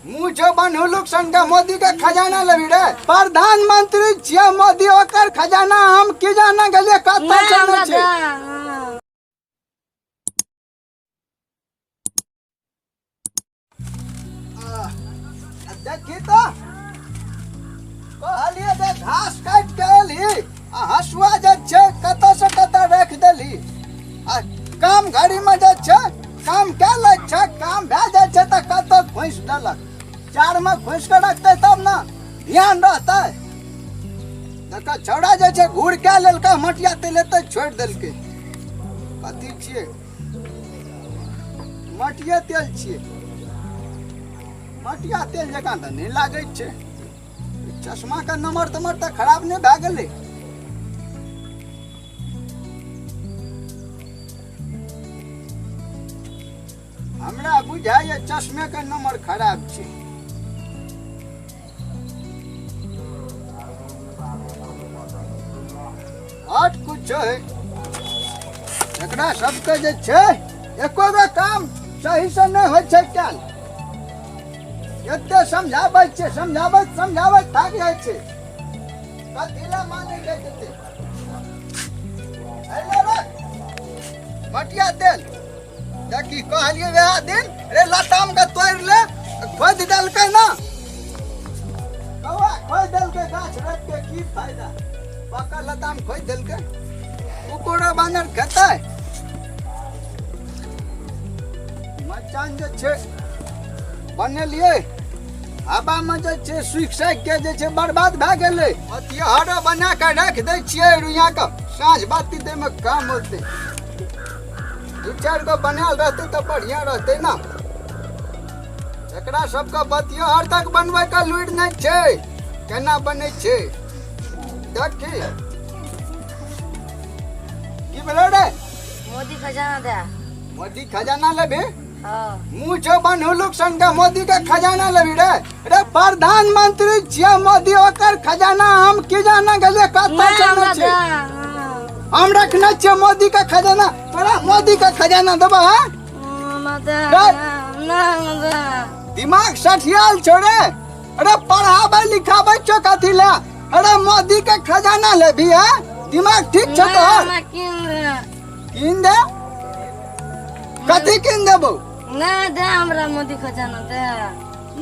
मुँह छौ बनहुलुक संग मोदी के खजाना लेबी रे प्रधानमंत्री छियै मोदी ओकर खजाना हम की जाना गेलियै कतऽ नहि छै हमरा नहि छै दे हँ। देखी तऽ कहलियै जे घास काटि के एलही आ हँसुआ जे छै कतऽ से कतऽ राखि देलही आ काम घड़ीमे जे छै काम कए लै छै काम भए जाइ छै तऽ कतऽ घुसि देलक चारमे घुसि कऽ रखतै तब ने ध्यान रहतै देख छौड़ा जे छै घूर कए लेलकै मटिया तेल एतै छोड़ि देलकै कथी छियै मटिया तेल छियै मटिया तेल जकाँ तऽ नहि लागै छै चश्माके नम्बर तम्बर तऽ खराब नहि भए गेलै हमरा बुझाइए चश्मेके नम्बर खराब छै हट कुछ है एकरा सबके जे छै एको गो काम सही से नहि होइ छै कयल एते समझाबै छै समझाबैत समझाबैत थाकि जाइ छै कथी लए मानै छै एते मटिया तेल देखी कहलियै वएह दिन रे लताम के तोड़ि ले खोदि देलकै ना कौआ खोदि देलकै गाछ रोपि के की फायदा पकड़ लताम खोदि देलकै कुकुरो बानर खेतै मचान जे छै बनेलियै हवामे जे छै सुखि साखि के जे छै बर्बाद भए गेलै अथी हरो बना कऽ राखि दै छियै रुइयाके साँझ बाती दैमे काम होतै दू चारि गो बनायल रहतै तऽ बढ़िआँ रहतै ने एकरा सबके बतियो हर तक बनबैके लुरि नहि छै केना बनै छै देखी की भेलै रे मोदी खजाना दे मोदी खजाना लेबे हाँ मुँह छौ बनहुलुक संग मोदी के खजाना लेबी रे रे प्रधानमंत्री छियै मोदी ओकर खजाना हम की जाना गेलियै कतऽ नहि छै हमरा नहि छै दे हाँ। हम रखने छियै मोदी के खजाना तोरा मोदी के खजाना देबो हाँ हमरा दे रे। नहि हमरा दे दिमाग सठियाल छौ रे अरे पढ़ाबै लिखाबै छौ कथी ले अरे मोदी के खजाना लेबी है दिमाग ठीक छौ नहि तोहर हमरा कीन दे कीन दे कथी कीन देबो नहि दे हमरा मोदी खजाना दे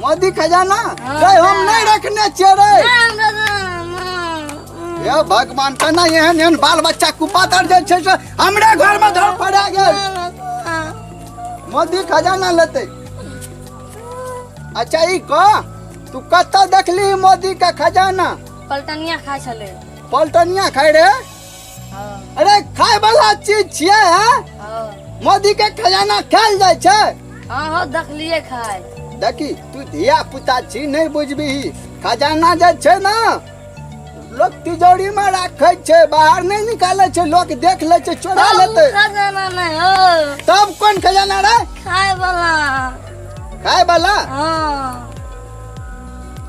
मोदी खजाना हाँ, रे हम दे। नहीं रखने छियै रे नहि हमरा दे नहि। हे भगवान केना एहन एहन बाल बच्चा कुपातर जे छै से हमरे घर में धर पड़ा गेल मोदी खजाना लेतै अच्छा ई कह तू कतऽ देखली मोदी के खजाना पलटनिया खाइ छलै पलटनिया खाय रे हाँ अरे खाय वाला चीज छियै हैं हाँ मोदी के खजाना खायल जाइ छै हाँ हाँ देखलिए खाय देखी तू धिया पुता छी नहीं बुझबिही खजाना जे छै ने लोक तिजोरी में राखै छै बाहर नहीं निकालै छै लोक देख लै छै चोरा लेतै खजाना नहीं हो तब कोन खजाना रे खाय वाला खाय वाला हाँ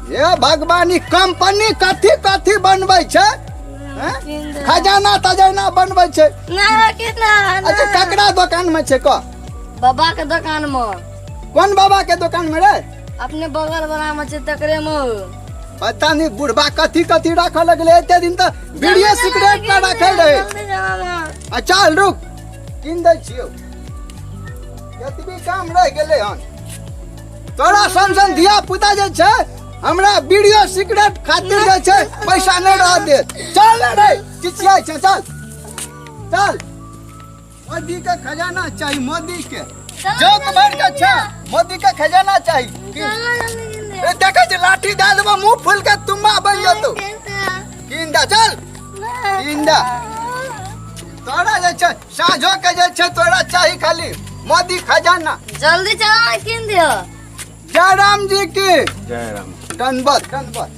हे भगवान ई कंपनी कथी कथी बनबै छै हैं? खजाना तजाना बनबै छै ना कितना अच्छा ककरा दोकान में छै कह बाबा के दुकान में कोन बाबा के दोकान में रे अपने बगल वाला में छै तकरे में पता नहीं बुढ़बा कथी कथी राखऽ लगले एते दिन तऽ बीड़िए सिगरेट ना राखल रहे जल्दी जाना ना। आ चल रुक कीन दै छियौ एतबी काम रहि गेलै हन तोरा सन सन धिया पुता जे छै हमरा बीड़ियो सिगरेट खातिर जे छै पैसा नहि रह देत चल रे चिचियाइ छै चल चल मोदी के खजाना चाही मोदी के जोक भर के छै मोदी के खजाना चाही ए देखै छै लाठी दए देबो मुंह फूल के तुम्बा बन जेतौ कीन दे चल कीन दे तोरा जे छै साँझो के जे छै तोरा चाही खाली मोदी खजाना जल्दी चलो ना कीन दियो जय राम जी की जय राम दंडवत दंडवत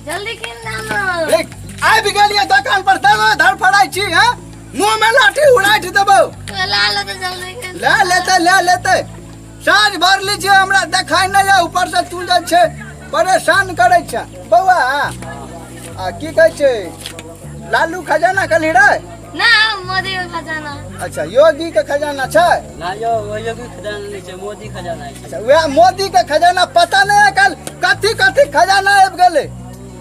जल्दी कीन दे रे आबि गेलियै दोकान पर देबो धड़फड़ाइ छी हैं मुंह में लाठी उड़ाटि देबो ला लो तो जल्दी कीन ले लेतै ले लेतै साँझ भर ली छै हमरा देखाइ नहि यऽ ऊपर से तू जे छै परेशान करै छै बौआ आ की कहै छै लालू खजाना कहली रे ना, मोदी के खजाना। अच्छा, योगी के खजाना छै? ना यौ, ओ योगी खजाना नहि छै, मोदी खजाना छै। अच्छा, वएह मोदी के खजाना। पता नहि आइ कथी कथी खजाना आबि गेलै,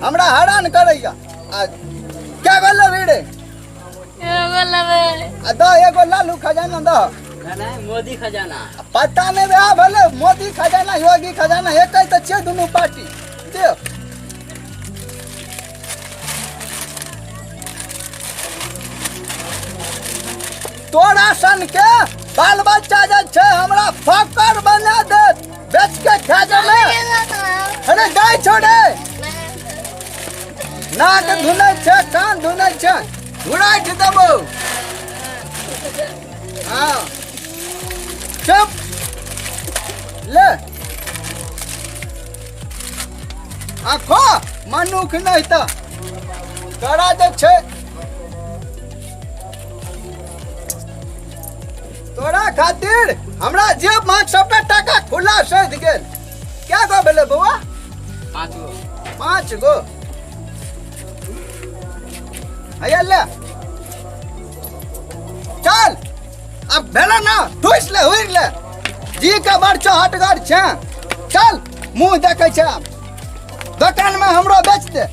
हमरा हैरान करैया। आ क्या गो लेबही रे? एगो लेबै। आ दह, एगो लालू खजाना दह। ना ना, मोदी खजाना। पता नहि वएह भेलै मोदी खजाना, योगी खजाना, एकै तऽ छियै दुनू पार्टी। दियौ। तोरा सन के बाल बच्चा जे छै हमरा फकर बना देत, बेच के खा जेबै। अरे दै छोड़े, नाक धुनै छै, कान धुनै छै, घुराटि देबौ। हाँ, चुप। ले आ खो। मनुख नहि तऽ तोरा जे छै, तोरा खातिर हमरा जेब में सबटा टाका खुला सधि गेल। क्या गो भेलै बौआ? 5 गो। 5 गो। हैया ले, चल। अब भेलै ना, ठुसि ले, हुरि ले। जी के बड़ चहटगर छै। चल, मुँह देखै छै। आब दोकानमे हमरो बेच दे।